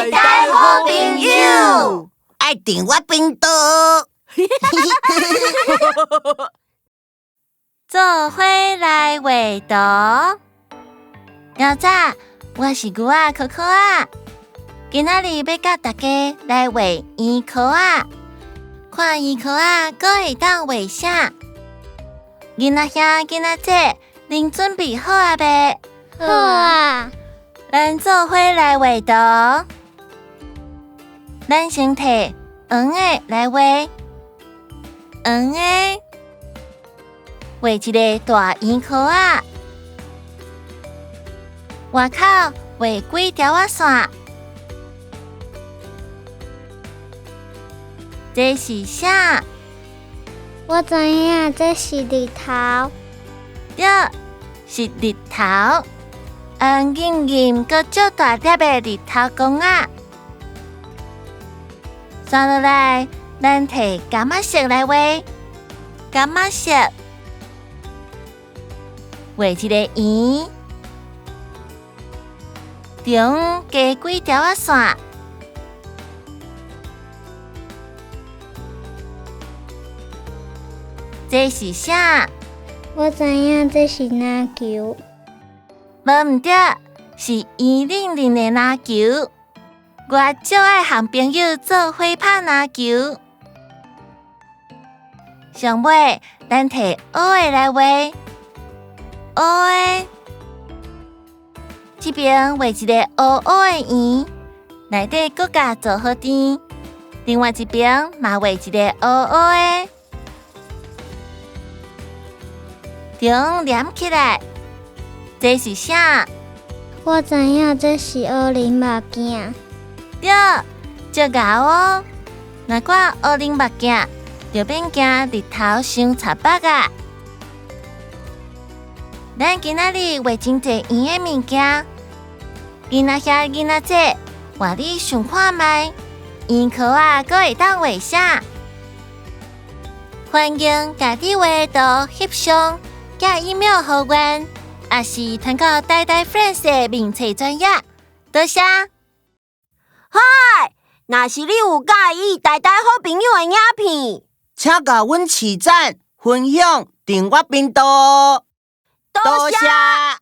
台台好朋友，愛訂閱頻道。做伙來畫圖。老早，我是牛仔可可仔，今仔日欲佮大家來畫圓箍仔，看圓箍仔閣會當畫啥？囡仔兄、囡仔姐，恁準備好啊未？好啊！咱做伙來畫圖。咱先提黃的來畫，黃的畫一个大圓箍仔，外口畫幾條仔線。這是啥？我知影，這是日頭。對，是日頭。黃瑩瑩閣足大粒的日頭公仔。刷落來，咱提柑仔色來畫，柑仔色畫一个圓，中央加幾條仔線。這是啥？我知影這是籃球。無毋對，是圓輪輪的籃球。我足愛和朋友做伙拍籃球。上尾，咱提烏的來畫，烏的這邊畫一個烏烏的圓，內底閣共做予甜。另外一邊嘛畫一個烏烏的，中央連起來。這是啥？我知影這是烏龍目鏡。對，足𠢕哦。若掛烏龍目鏡，就免驚日頭傷插目啊。咱今仔日畫真濟圓的物件，囡仔兄、囡仔姐，換你想看覓，圓箍仔閣會當畫啥？歡迎家己畫圖、翕相、寄 email 予阮，抑是傳到台台 Friends 的面冊專頁。多謝。嗨，若是你有佮意台台好朋友的影片，請共阮揤讚、分享、訂閱頻道。多謝。